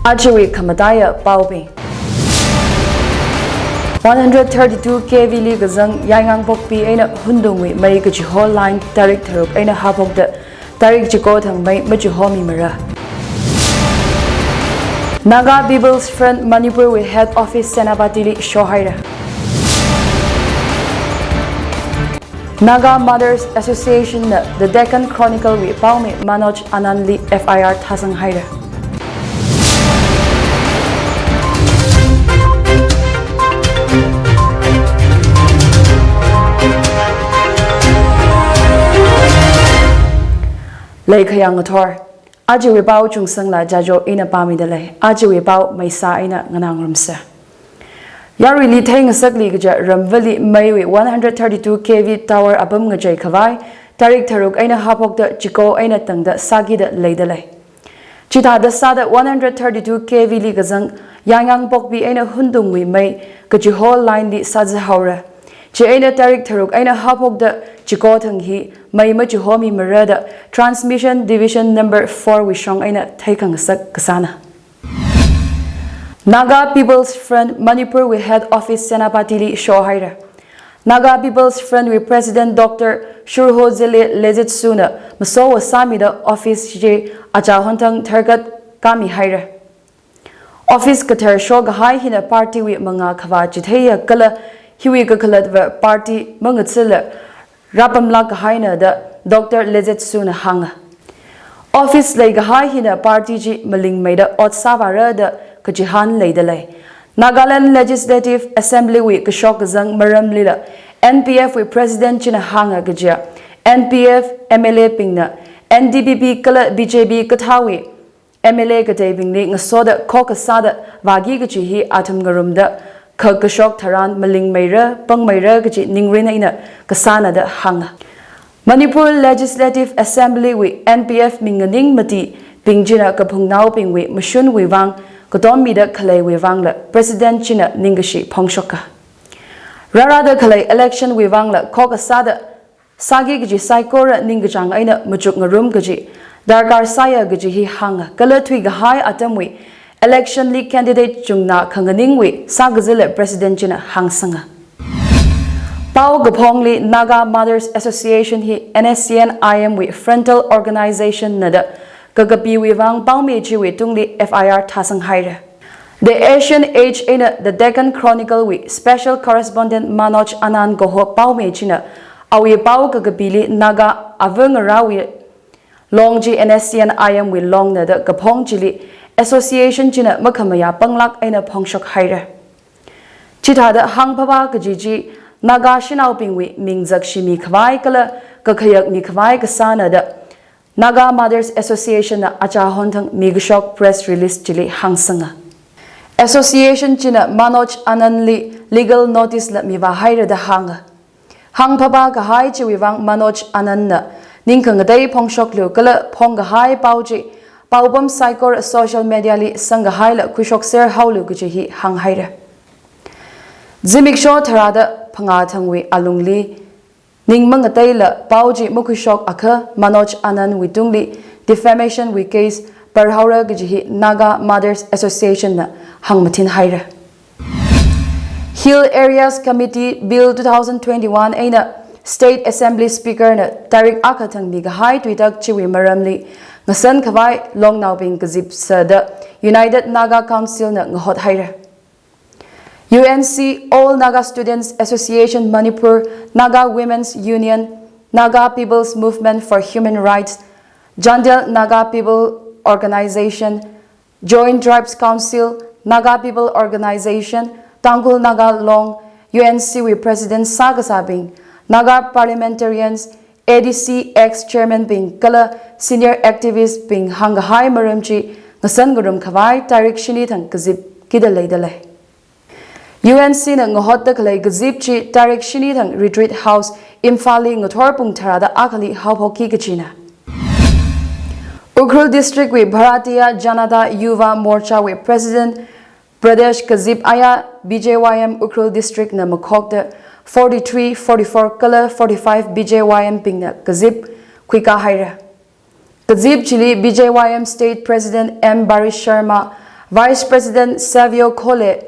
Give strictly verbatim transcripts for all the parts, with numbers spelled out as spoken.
Ajawui khamataiya paobing. One hundred thirty-two K V li kazang Yaingangpokpi eina Hundungwui mei kachiho line tarik tharuk eina haophokda tarik chiko thang mei machihomimara. Naga People's Front Manipur wui head office Senapati li shohaira. Naga Mothers Association na The Deccan Chronicle wui paomi Manoj Anand li F I R thāsanghaira. Leikhayang ngathor. Ajawui pao Chungsangla Jajo ina pāmida lei. Ajawui pao maisa eina nganāngarumsa. Yaruili theingasakli kaja Ramvali meiwui one hundred thirty-two K V tower apam ngachei khavai, tarik tharuk eina haophokda chiko eina tangda sākida leida lei. Chithāda sāda one hundred thirty-two K V li kazang Yaingangpokpi eina Hundungwui mei kachiho line li sāzahaora. Chieina tarik tharuk eina haophokda chiko thang hi mei machihomimara da Transmission Division number four wui shong eina theikhangasak kasāna. Naga People's Front Manipur wui head office Senapati li shohaira. Naga People's Front wui President Doctor Shurhozele Lejetsuna masowa sāmida office chi achahon thang tharkat kamihaira. Office kathar shokahai hina party wui mangā khavā chitheiya kala hiwui kakhalatva party mangatsila rāpamlāk kahaina da Doctor Lejetsuna hānga. Office leikahai hina party chi malingmeida ot sāvāra da kachihān leida lei. Nagaland Legislative Assembly wui kashok kazang maramlila N P F wui President china hānga kaja N P F M L A bingna N D P P kala B J P kathāwui M L A kateibingli ngasoda khokha sāda vāki kaji hi athum ngarumda kha kashok tharan malingmeira, pangmeira kaji ningrin eina kasāna da hānga. Manipur Legislative Assembly wui N P F minganing mati bing china kaphungnaobingwui mashunwui vang katommida khaleiwui vangla President china ningkashi phongshoka. Rārada khalei election wui vangla khokha sāda sāki kaji saikora ningkachāng eina machuk ngarum kaji darkar sāya kaji hi hānga. Kala thuikahai atamwui election li candidate chungna khanganingwui sākazila President china hāngsanga. Pao kaphongli Naga Mothers Association hi N S C N I M wui frontal organization na da kakapiwui vang paomi chiwui tungli F I R thāsanghaira. The Asian Age eina The Deccan Chronicle wui special correspondent Manoj Anand kaho paomi china awui pao kakapili Naga ava ngarāwui long chi N S C N I M wui long na da kaphong chili association china makhamayā panglāk eina phongshokhaira. Chithāda hāngphapā kaji chi Naga shanaobingwui ming zakshimi khavai kala kakhayak mi khavai kasāna da Naga Mothers Association na achahon thang mikashok press release chili hāngsanga. Association china Manoj Anand li legal notice la mivāhaira da hānga. Hāngphapā kahai chiwui vang Manoj Anand na ningkhangatei phongshoklu kala phongkahai pao chi paopam saikora social media li sangkahaila khuishokser haolu kaji hi hānghaira. Zimiksho tharāda phangā thangwui alungli ning mangateila pao chi makhuishok akha Manoj Anand wui tungli defamation wui case parhaora kaji hi Naga Mothers Association na hāngmathinhaira. Hill Areas Committee Bill two thousand twenty-one eina State Assembly Speaker na tarik akha thang mikahai tuitak chiwui maramli ngasan khavai longnaobing kazip sāda United Naga Council na ngahothaira. U N C, All Naga Students Association Manipur, Naga Women's Union, Naga People's Movement for Human Rights, Chandel Naga People Organization, Joint Tribes Council, Naga People Organization, Tangkhul Naga Long, U N C wui President sākasābing, Naga Parliamentarians, A D C ex-chairman bing kala senior activist bing hāngkahai maram chi ngasan ngarum khavai tarik shini thang kazip kida leida lei. U N C na ngahotda khalei kazip chi tarik shini thang Retreat House Imphal li ngathor pung tharāda akhali haophokki kajina. Ukhrul District wui Bharatiya Janata Yuva Morcha wui President Pradesh kazip aya B J Y M Ukhrul District na makhokta forty-three, forty-four kala forty-five B J Y M bingna kazip khuikāhaira. Kazip chili B J Y M State President M Barish Sharma, Vice President Savio Khole,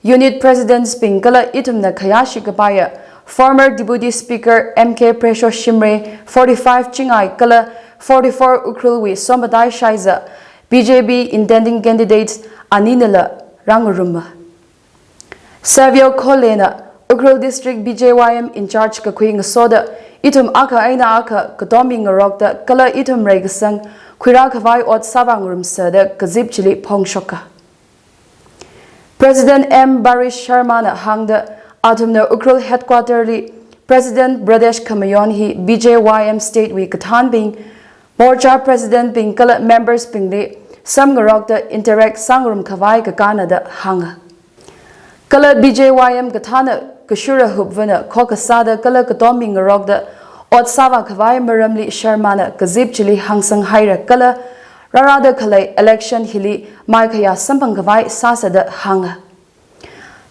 Unit Presidents bing kala ithumna khayāshi kapaiya former Deputy Speaker M K Presho Shimray, forty-five Chingai kala forty-four Ukhrulwui Sombatai Shaiza, B J P intending candidates aninala rāngaruma. Savio Kholena Ukhrul District B J Y M in charge kakhui ngasoda, ithum akha eina akha katommi ngarokta kala ithum reikasang khuirā khavai ot sāvā ngarumsada kazip chili phongshoka. President M Barish Sharmana hāngda, athumna Ukhrul headquarter li President Bradesh Khamayon hi B J Y M state wui kathānbing, Morcha President bing kala members bingli samngarokta interact sāngarum khavai kakāna da hānga. Kala B J Y M kathāna kashura hupvana khokha sāda kala katommi ngarokda ot sāvā khavai maramli Sharmana kazip chili hāngsanghaira kala rārāda khalei election hili maikhayā samphang khavai sāsada hānga.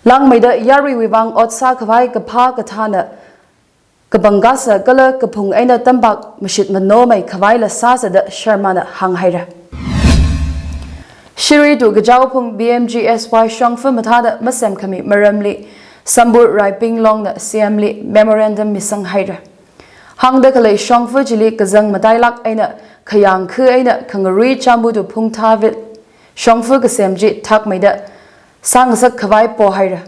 Langmeida yaruiwui vang ot sā khavai kaphā kathāna kapangkasa kala kaphung eina tampak mashit manomei khavaila sāsada Sharmana hānghaira. Shirui tu kachao phung P M G S Y shongfa mathāda masemkhami maramli Sambur Raipinglongna C M li memorandum misanghaira. Hāngda khalei shongfa chili kazang matailāk eina khayāngkha eina khangarui chamutu phungthāvit shongfa kasem chi thakmeida sāngasak khavai pohaira.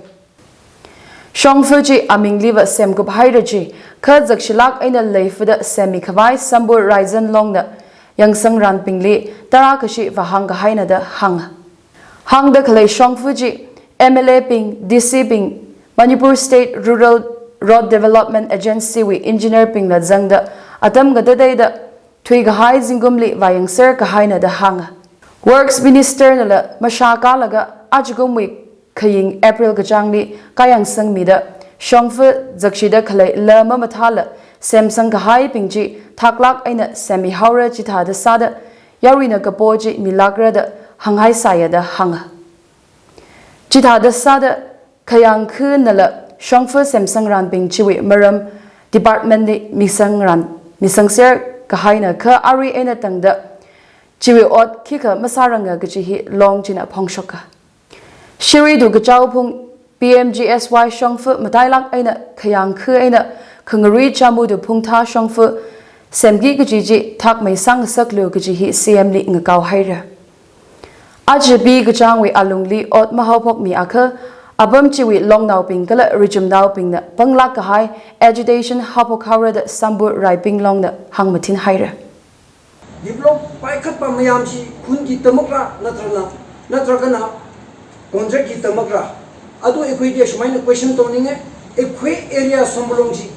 Shongfa chi amingliva semkuphaira chi, kha zakshilāk eina leifada semmi khavai Sambur Raizanlongna yangsangranbingli tarākhashi vāhāng kahaina da hānga. Hāngda khalei shongfa chi M L A bing, D C bing, Manipur State Rural Road Development Agency wui engineer bingla zangda atam katateida thuikahai zingkumli vāyangser kahaina da hānga. Works Minister nala mashā kālaga ajakumwui khaying April kachāngli kayangsangmida shongfa zakshida khalei la mamathāla semsang kahaibing chi thaklāk eina semmihaora chithāda sāda yaruina kapo chi milākra da hānghaisāya da hānga. Chithāda sāda khayāngkhanala shongfa semsangranbing chiwui maram department li misangran misangser kahaina kha arui eina tangda chiwui ot khikha masāranga kaji hi long china phongshoka. Shirui tu kachao phung P M G S Y shongfa matailāk eina khayāngkha eina khangarui chamutu phungthā shongfa semki kaji chi thakmei sāngasaklu kaji hi C M li ngakaohaira. Aja pi kachāngwui alungli ot mahaophokmi akha, apam chiwui longnaobing kala rijumnaobingna panglāk kahai agitation haophokhaora da Sambur Raipinglongna hāngmathinhaira. Develop paikhatpa mayamshi khunki tamakra natrana, natragana contract ki tamakra. Ado ꯑꯩꯈꯣꯏꯗꯤ ꯑꯁꯨꯃꯥꯏꯅ question ꯇꯧꯅꯤꯡꯉꯦ, ꯑꯩꯈꯣꯏ area ꯁꯣꯝꯕꯂꯣꯡꯁꯤ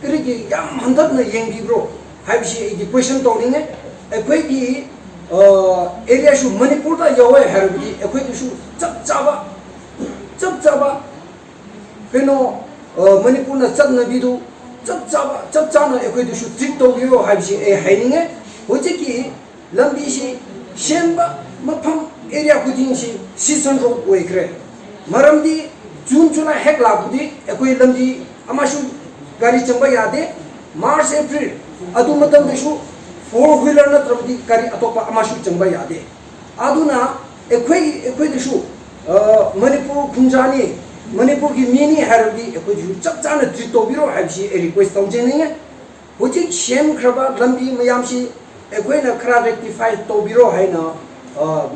ꯀꯔꯤꯒꯤ ꯌꯥꯝ ꯍꯟꯊꯅ ꯌꯦꯡꯕꯤꯕ꯭ꯔꯣ ꯍꯥꯏꯕꯁꯤ ꯑꯩꯗꯤ question ꯇꯧꯅꯤꯡꯉꯦ꯫ ꯑꯩꯈꯣꯏꯒꯤ ꯑ, area ꯁꯨ ꯃꯅꯤꯄꯨꯔꯗ ꯌꯥꯎꯋꯦ ꯍꯥꯏꯔꯕꯗꯤ ꯑꯩꯈꯣꯏꯗꯁꯨ ꯆꯞ ꯆꯥꯕ, ꯆꯞ ꯆꯥꯕ ꯀꯩꯅꯣ, ꯑ, ꯃꯅꯤꯄꯨꯔꯅ ꯆꯠꯅꯕꯤꯗꯨ ꯆꯞ ꯆꯥꯕ, ꯆꯞ ꯆꯥꯅ ꯑꯩꯈꯣꯏꯗꯁꯨ treat ꯇꯧꯕꯤꯌꯣ ꯍꯥꯏꯕꯁꯤ ꯑꯩ ꯍꯥꯏꯅꯤꯡꯉꯦ꯫ ꯍꯧꯖꯤꯛꯀꯤ ꯂꯝꯕꯤꯁꯤ ꯁꯦꯝꯕ ꯃꯐꯝ area ꯈꯨꯗꯤꯡꯁꯤ season road ꯑꯣꯏꯈ꯭ꯔꯦ꯫ ꯃꯔꯝꯗꯤ June, July ꯍꯦꯛ ꯂꯥꯛꯄꯗꯤ ꯑꯩꯈꯣꯏ ꯂꯝꯕꯤ ꯑꯃꯁꯨ ꯒꯥꯔꯤ ꯆꯪꯕ ꯌꯥꯗꯦ꯫ March, April ꯑꯗꯨ ꯃꯇꯝꯗꯁꯨ four wheeler ꯅꯠꯇ꯭ꯔꯕꯗꯤ ꯒꯥꯔꯤ ꯑꯇꯣꯞꯄ ꯑꯃꯁꯨ ꯆꯪꯕ ꯌꯥꯗꯦ꯫ ꯑꯗꯨꯅ ꯑꯩꯈꯣꯏ, ꯑꯩꯈꯣꯏꯗꯁꯨ, ꯑ, ꯃꯅꯤꯄꯨꯔ ꯈꯨꯟꯖꯥꯅꯤ, ꯃꯅꯤꯄꯨꯔꯒꯤ ꯃꯤꯅꯤ ꯍꯥꯏꯔꯕꯗꯤ ꯑꯩꯈꯣꯏꯗꯁꯨ ꯆꯞ ꯆꯥꯅ treat ꯇꯧꯕꯤꯔꯣ ꯍꯥꯏꯕꯁꯤ ꯑꯩ request ꯇꯧꯖꯅꯤꯡꯉꯦ꯫ ꯍꯧꯖꯤꯛ ꯁꯦꯝꯈ꯭ꯔꯕ ꯂꯝꯕꯤ ꯃꯌꯥꯝꯁꯤ ꯑꯩꯈꯣꯏꯅ ꯈꯔ rectify ꯇꯧꯕꯤꯔꯣ ꯍꯥꯏꯅ, ꯑ,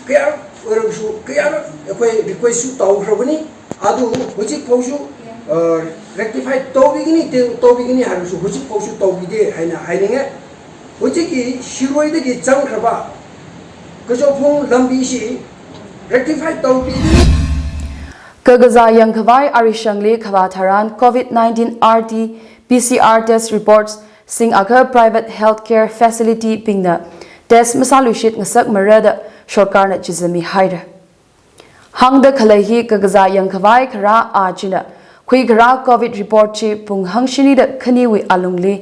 ꯀꯌꯥꯔꯛ ꯑꯣꯏꯔꯕꯁꯨ, ꯀꯌꯥꯔꯛ ꯑꯩꯈꯣꯏ request ꯁꯨ ꯇꯧꯈ꯭ꯔꯕꯅꯤ꯫ ꯑꯗꯨ ꯍꯧꯖꯤꯛ ꯐꯥꯎꯁꯨ, ꯑ, rectify ꯇꯧꯕꯤꯒꯅꯤ, ꯇꯧ-, ꯇꯧꯕꯤꯒꯅꯤ ꯍꯥꯏꯔꯁꯨ ꯍꯧꯖꯤꯛ ꯐꯥꯎꯁꯨ ꯇꯧꯕꯤꯗꯦ ꯍꯥꯏꯅ ꯍꯥꯏꯅꯤꯡꯉꯦ꯫ ꯍꯧꯖꯤꯛꯀꯤ ꯁꯤꯔꯣꯏꯗꯒꯤ ꯆꯪꯈ꯭ꯔꯕ ꯀꯖꯣꯐꯣꯡ ꯂꯝꯕꯤꯁꯤ rectify ꯇꯧꯕꯤꯒꯅꯤ꯫ ꯀꯀꯖꯥ ꯌꯥꯡꯈꯥꯚꯥꯏ ꯑꯔꯤꯁꯪꯂꯤ ꯈꯥꯚꯥ ꯊꯥꯔꯥꯟ COVID nineteen RT-PCR test reports ꯁꯤꯡ ꯑꯈ private healthcare facility ꯕꯤꯡꯅ test ꯃꯁꯥ ꯂꯨꯏꯁꯤꯠ ꯉꯁꯛ ꯃꯔꯗ ꯁꯔꯀꯥꯔꯅ ꯆꯤꯖꯃꯤ ꯍꯥꯏꯔꯦ꯫ ꯍꯥꯡꯗ ꯈꯂꯩ ꯍꯤ ꯀꯀꯖꯥ ꯌꯥꯡꯈꯥꯚꯥꯏ ꯈꯔꯥ ꯑꯥ ꯆꯤꯅ ꯈꯨꯏ ꯈꯔꯥ COVID report ꯆꯤ ꯄꯨꯡ ꯍꯪꯁꯤꯅꯤꯗ ꯈꯅꯤꯋꯤ ꯑꯂꯨꯡꯂꯤ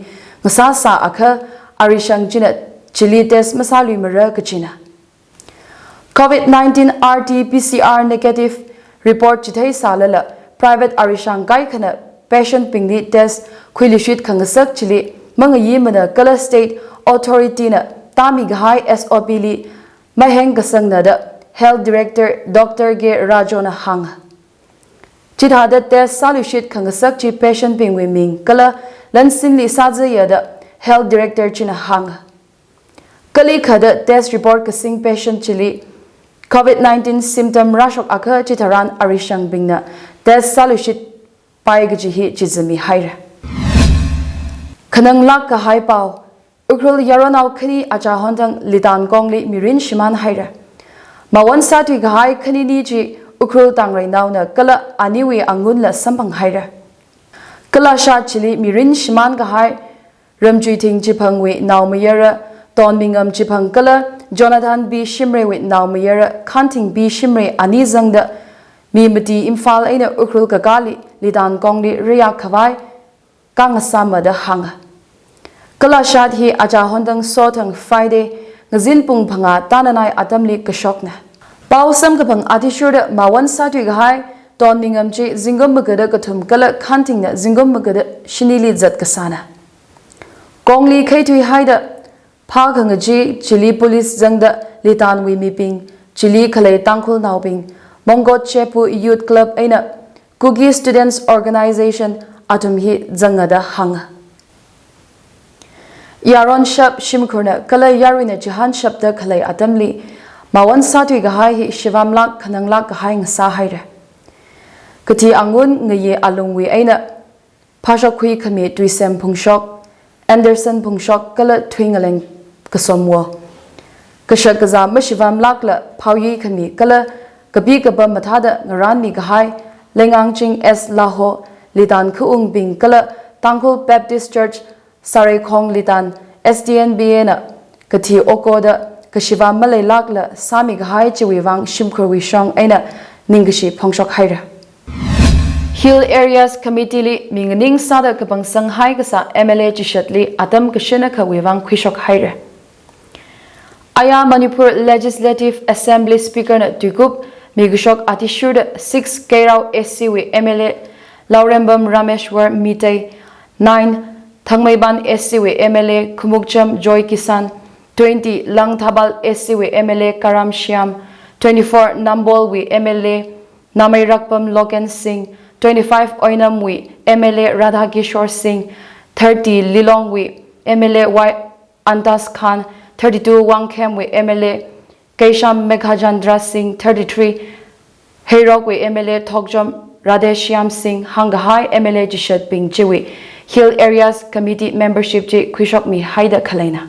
ꯉꯁꯥ ꯁꯥ ꯑꯈ ꯑꯔꯤꯁꯪ ꯆꯤꯅ ꯆꯤꯂꯤ test ꯃꯁꯥ ꯂꯨꯏ ꯃꯔ ꯀꯆꯤꯅ꯫ COVID nineteen RT-PCR negative report ꯆꯤꯊꯩ ꯁꯥꯂꯂ private ꯑꯔꯤꯁꯪ ꯀꯥꯏꯈꯅ patient ꯕꯤꯡꯂꯤ test ꯈꯨꯏ ꯂꯨꯏꯁꯤꯠ ꯈꯪꯉꯁꯛ ꯆꯤꯂꯤ ꯃꯉꯥ ꯌꯤ ꯃꯅ ꯀꯂ state authority ꯅ ꯇꯥꯃꯤ ꯒꯍꯥꯏ SOP ꯂꯤ ꯃꯍꯦꯡ ꯀꯁꯪꯅꯗ Health Director Doctor K Rajona hānga. Chithāda test sāluishit khangasak chi patient bingwui ming kala lansinli sāzaya da Health Director china hānga. Kalikhada test report kasing patient chili COVID nineteen symptom rāshok akha chitharan arishangbingna test sāluishit pai kaji hi chizami haira. Khananglāk kahai pao, Ukhrul yaronao khani achā honthang Litan Kongli mirin shimān haira. Mawon sāthui kahai khanini chi Ukhrul Tangreinaona kala aniwui angunla samphang haira. Kalashat chili mirin shimān kahai Ramchuithing Chiphangwui naomayara Tonmingam Chiphang kala Jonathan B Shimreiwui naomayara Khanthing B Shimrei ani zangda mi mati Imphal eina Ukhrul kakāli Litan Kongli rāyāk khavai kangasāma da hānga. Kalashat hi achā honthang sothang Friday ngazin pung phangā tānanai atamli kashokna. Pao samkaphang athishurda mawon sāthui kahai Tonmingam chi zingkum magada kathum kala Khanthingna zingkum magada shinili zat kasāna. Kongli khaithui haida phākhangaji chili police zangda Litanwui mibing, chili khalei Tangkhulnaobing, Mongkot Chepu Youth Club eina Kuki Students Organization athum hi zanga da hānga. Yaron shap shimkhurna kala yaruina chihān shapda khalei atamli mawon sāthui kahai hi shivamlāk khananglāk kahai ngasā haira. Kathi angun ngayi alungwui eina phāshokkhui khami Tuisem Phungshok, Anderson Phungshok kala Thuingaleng Kasomwo. Kashak kazā mashivamlākla phaoyi khami kala kapi kapa mathāda ngarānmi kahai Lengangching S Laho, Litan khaungbing kala Tangkhul Baptist Church Sareikhong Litan S D N B A na kathi okoda kashivam maleilākla sāmi kahai chiwui vang shimkhurwui shong eina ningkashi phongshok haira. Hill Areas Committee li minganing sāda kapangsang haikasā M L A chishatli atam kashin akhawui vang khuishok haira. Aya Manipur Legislative Assembly Speaker na tuikup mikashok athishurda six Keirao A C wui M L A Laurembam Rameshwar Meitei, nine Thangmeiban A C wui M L A Khumukcham Joy Kisan, twenty Langthabal A C wui M L A Karam Shyam, twenty-four Nambol wui M L A Nameirakpam Loken Singh, twenty-five Oinam wui M L A Radhakishore Singh, thirty Lilong wui M L A Y Antas Khan, thirty-two Wangkhem wui M L A Keisham Meghachandra Singh, thirty-three Heirok wui M L A Thokchom Radheshyam Singh hāngkahai M L A chishatbing chiwui Hill Areas Committee membership chi khuishokmi haida khaleina.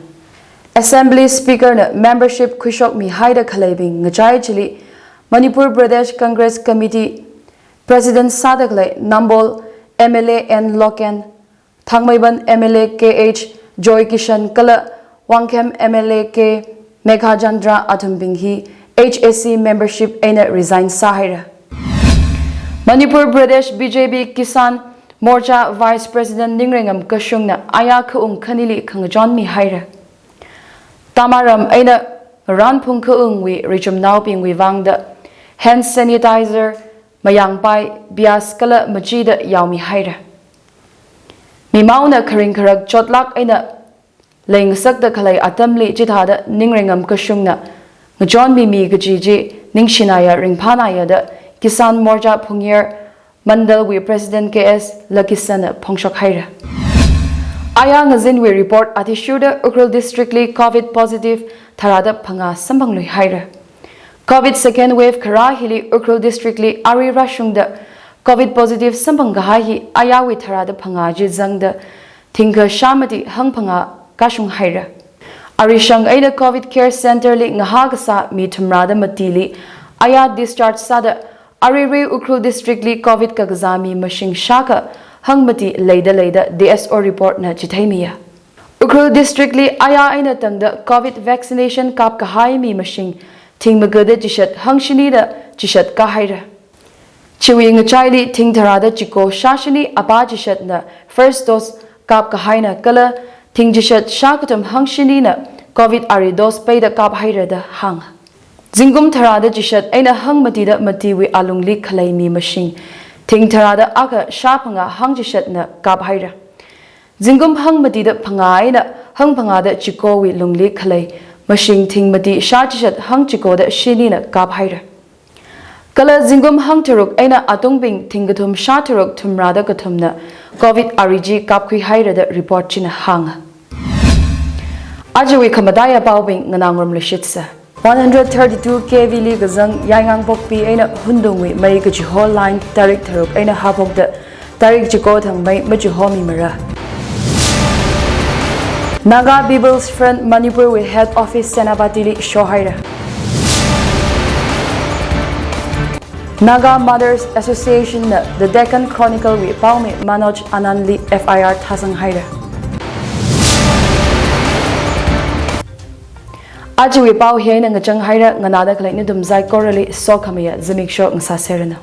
Assembly Speaker na membership khuishokmi haida khaleibing ngachai chili Manipur Pradesh Congress Committee President sāda khalei Nambol M L A N Loken, Thangmeiban M L A K H Joy Kishan kala Wangkhem M L A K Meghachandra athumbing hi H A C membership eina resign sāhaira. Manipur Pradesh B J P Kisan Morcha Vice President Ningrengam Kashungna aya khaung khanili khangachonmi haira. Tamaram eina Ranphung khaungwui richumnaobingwui vangda hand sanitizer, mayangpai, bias kala machida yaomi haira. Mimaona kharing kharak chotlāk eina leingasakda khalei atamli chithāda Ningrengam Kashungna ngachonmimi kaji chi ningshinaya ringphānaya da Kisan Morcha Phungyar Mandal wui President K S Lakisana phongshok haira. Aya ngazinwui report athishurda Ukhrul District li COVID positive tharāda phangā samphanglui haira. COVID second wave kharā hili Ukhrul District li arui rāshungda COVID positive samphang kahai hi ayawui tharāda phangā chi zangda thingkha shā mati hangphangā kashung haira. Arishang eina COVID care center li ngahā kasā mi thumrāda matili aya discharge sāda aruirui Ukhrul District li COVID kakazā mi mashing shākha hangmati leida leida D S O report na chitheimiya. Ukhrul District li aya eina tangda COVID vaccination kap kahai mi mashing thing magada chishat hangshinida chishat kahaira. Chiwui ngachaili thing tharāda chiko shāshini apā chishatna first dose kap kahaina kala thing chishat shākathum hangshinina COVID ari dose peida kap haira da hāng. Zingkum tharāda chishat eina hangmatida matiwui alungli khalei mi mashing thing tharāda akha shāphangā hangchishatna kap haira. Zingkum hangmatida phangā eina hangphangāda chikowui lungli khalei mashing thing mati shāchishat hangchikoda shinina kaphaira. Kala zingkum hangtharuk eina atungbing thingkathum shātharuk thumrada kathumna Covid ari chi kapkhuihaira da report china hānga. Ajawui khamataiya paobing nganāngarumluishitsa. One hundred thirty-two K V li kazang Yaingangpokpi eina Hundungwui mei kachiho line tarik tharuk eina haophokda tarik chiko thang mei machihomimara. Naga People's Front Manipur wui head office Senapati li shohaira. Naga Mothers Association na The Deccan Chronicle wui paomi Manoj Anand li F I R thāsanghaira. Ajawui pao hi eina ngachanghaira, nganāda khalei nathum saikorali sokhamayā zimiksho ngasāseranu.